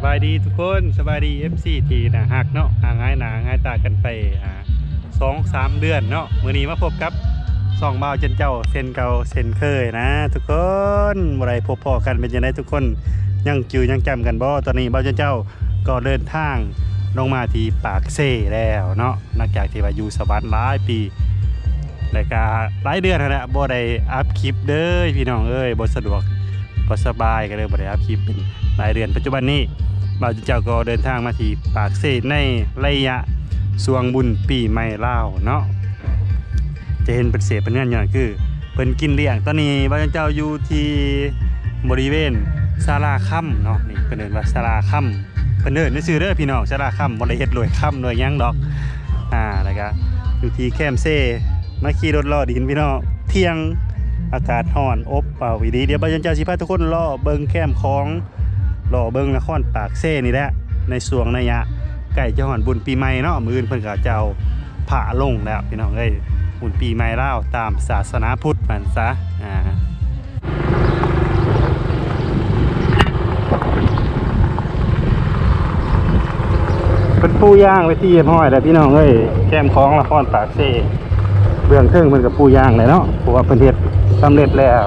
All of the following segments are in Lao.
ສະບາຍດີທຸກຄົນ ສະບາຍດີ ເອັຟຊີ ທີ່ໜ້າຮັກເນາະ ຫ່າງຫາຍໜ້າຫາຍຕາກັນໄປ ອ່າ ສອງສາມເດືອນເນາະ. ມື້ນີ້ມາພົບກັບຊ່ອງບ່າວຈັນເຈົ້າເຊັ່ນເກົ່າເຊັ່ນເຄີຍນະທຸກຄົນ. ບໍ່ໄດ້ພົບພໍ້ກັນ ເປັນຈັ່ງໃດທຸກຄົນ ຍັງຈື່ຍັງຈຳກັນບໍ່? ຕອນນີ້ບ່າວຈັນເຈົ້າກໍເດີນທາງລົງມາທີ່ປາກເຊແລ້ວເນາະ ຫຼັງຈາກທີ່ວ່າຢູ່ສະຫວັນຫຼາຍປີ ແລ້ວກະຫຼາຍເດືອນຫັ້ນແຫຼະ ບໍ່ໄດ້ອັບຄລິບເດີພີ່ນ້ອງເອີຍ ບໍ່ສະດວກ ບໍ່ສະບາຍ ກໍເລີຍບໍ່ໄດ້ອັບຄລິບເປັນຫຼາຍເດືອນ. ປັດຈຸບັນນີ້ ບ່າວເຈົ້າກໍເດີນທາງມາທີ່ປາກເຊ ໃນໄລຍະຊ່ວງບຸນປີໃໝ່ລາວເນາະ. ຈະເຫັນເປັນເສບເປັນເຮືອນ ຍ້ອນຄືເພິ່ນກິນລ້ຽງ. ຕອນນີ້ບ່າວເຈົ້າຢູ່ທີ່ບໍລິເວນສາລາຄຳເນາະ ນີ້ເພິ່ນເອີ້ນວ່າສາລາຄຳ ເພິ່ນເອີ້ນຊື່ເດີພີ່ນ້ອງ ສາລາຄຳ ບໍ່ໄດ້ເຮັດໂດຍຄຳໂດຍຫຍັງດອກ. ອ່າ ແລ້ວກະຢູ່ທີ່ແຄມເຊ ມາຂີ່ລົດເລາະດິນພີ່ນ້ອງ ທ່ຽງ ອາກາດຮ້ອນອົບເອົາອີ່ຫຼີ. ດຽວບ່າວເຈົ້າຊິພາທຸກຄົນເລາະເບິ່ງແຄມຂອງ ເລາະເບິ່ງນະຄອນປາກເຊນີ້ແຫຼະ ໃນຊ່ວງໄລຍະໃກ້ຈະຮອດບຸນປີໃໝ່ເນາະ. ມື້ອື່ນເພິ່ນກໍຈະເອົາພະລົງແລ້ວພີ່ນ້ອງເອີຍ ບຸນປີໃໝ່ລາວຕາມສາສະໜາພຸດວ່າຊັ້ນຊະ. ອ່າ ເພິ່ນປູຢາງເປັນທີ່ຮຽບຮ້ອຍແລ້ວພີ່ນ້ອງເອີຍ ແຄມຂອງນະຄອນປາກເຊ. ເບື້ອງເທິງເພິ່ນກໍປູຢາງແລ້ວເນາະ ເພາະວ່າເພິ່ນເຮັດສຳເລັດແລ້ວ.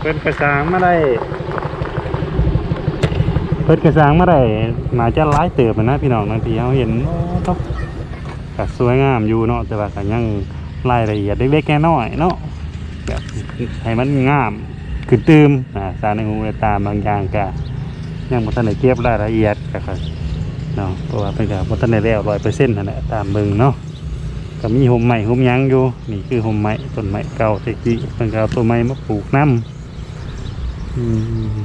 ເພິ່ນກະສ້າງມາໄດ້ ເພິ່ນກະສ້າງມາໄດ້ ໜ້າຈະຫຼາຍເຕີບຫັ້ນນະພີ່ນ້ອງ ດັ່ງທີ່ເຮົາເຫັນ. ໂອ້ ໂທ້ ກະສວຍງາມຢູ່ເນາະ ແຕ່ວ່າກະຍັງລາຍລະອຽດເລັກໆນ້ອຍໆເນາະ ແບບໃຫ້ມັນງາມຂຶ້ນຕື່ມ. ອ່າ ສາໃນຫູໃນຕາບາງຢ່າງກະຍັງບໍ່ທັນໄດ້ເກັບລາຍລະອຽດ ກະເນາະ ເພາະວ່າເພິ່ນກະບໍ່ທັນໄດ້ແລ້ວຮ້ອຍເປີເຊັນຫັ້ນແຫຼະ ຕາມເບິ່ງເນາະ. ກະມີຮົ່ມໄມ້ຮົ່ມຫຍັງຢູ່ ນີ້ຄືຮົ່ມໄມ້ ຕົ້ນໄມ້ເກົ່າແຕ່ກີ້ ເພິ່ນກະເອົາຕົ້ນໄມ້ມາປູກນຳ. ອືມ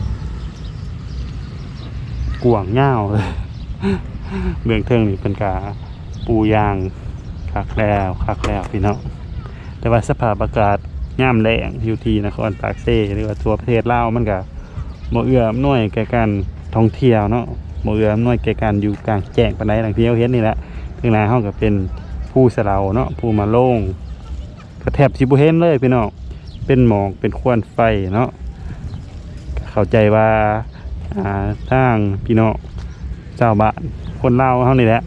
ກວ້າງຍາວ ເບື້ອງເທິງນີ້ເພິ່ນກະປູຢາງ ຄັກແລ້ວ ຄັກແລ້ວພີ່ນ້ອງ. ແຕ່ວ່າສະພາບອາກາດຍາມແລ້ງຢູ່ທີ່ນະຄອນປາກເຊ ຫຼືວ່າທົ່ວປະເທດລາວ ມັນກະບໍ່ເອື້ອອຳນວຍແກ່ການທ່ອງທ່ຽວເນາະ ບໍ່ເອື້ອອຳນວຍແກ່ການຢູ່ກາງແຈ້ງປານໃດ. ດັ່ງທີ່ເຮົາເຫັນນີ້ແຫຼະ ເທິງໜ້າເຮົາກະເປັນພູສະເຫຼົາເນາະ ພູມະໂລງ ກະແທບຊິບໍ່ເຫັນເລີຍພີ່ນ້ອງ. ເປັນໝອກເປັນຄວັນໄຟເນາະ. ເຂົ້າໃຈວ່າ ອ່າ ທາງພີ່ນ້ອງຊາວບ້ານຄົນລາວເຮົານີ້ແຫຼະ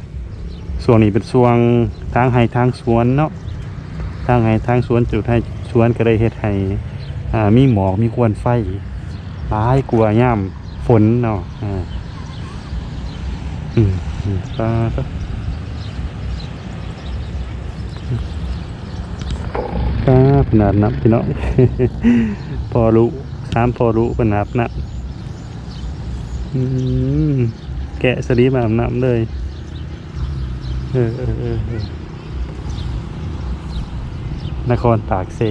ຊ່ວງນີ້ເປັນຊ່ວງທາງໄຮ່ທາງສວນເນາະ ທາງໄຮ່ທາງສວນ ຈຸດໄຮ່ຈຸດສວນກໍໄດ້ເຮັດໃຫ້ ອ່າ ມີໝອກມີຄວັນໄຟຫຼາຍກວ່າຍາມຝົນເນາະ. ອ່າ ອືມ ອືມ ປາດ ປາດ ເພິ່ນອາບນ້ຳພີ່ນ້ອງ ພໍ່ລູກ ສາມພໍ່ລູກເພິ່ນອາບນ້ຳ. ອືມ ແກະສະລິມາອາບນ້ຳເລີຍ. ເອີ ເອີ ເອີ ເອີ ນະຄອນປາກເຊ.